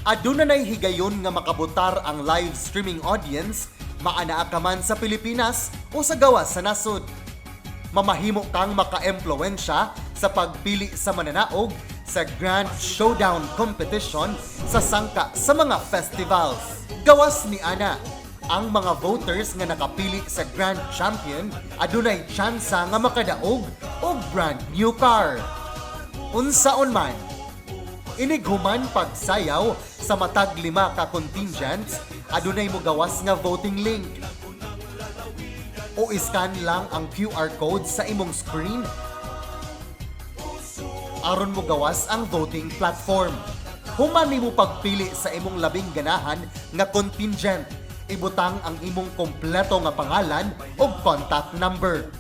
Aduna nay higayon nga makabotar ang live streaming audience, maanaa ka man sa Pilipinas o sa gawas sa nasod. Mamahimo kang maka-empluwensya sa pagpili sa mananaog sa Grand Showdown Competition sa sangka sa mga festivals. Gawas ni ana, ang mga voters nga nakapili sa Grand Champion adunay tsansa nga makadaog og brand new car. Unsaon man, inighuman pagsayaw sa matag lima ka contingents, adunay mogawas nga voting link. O iscan lang ang QR code sa imong screen aron mogawas ang voting platform. Human nimo pagpili sa imong labing ganahan nga contingent, ibutang ang imong kompleto nga pangalan ug contact number.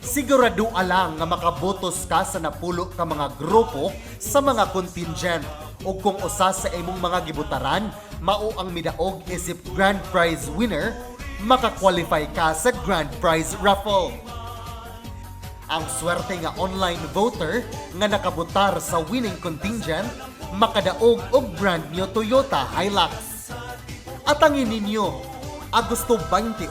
Sigurado lang nga makabotos ka sa napulo ka mga grupo sa mga contingent ug kung usa sa imong mga gibutaran mao ang midaog isip grand prize winner, maka-qualify ka sa grand prize raffle. Ang swerte nga online voter nga nakabotar sa winning contingent makadaog og brand new Toyota Hilux. Atangin ninyo, Agosto 28,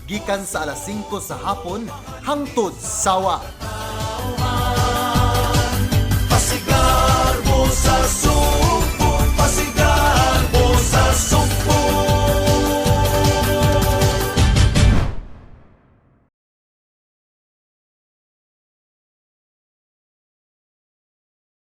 gikan sa alas 5 sa hapon hangtod sawa. Pasigarbo sa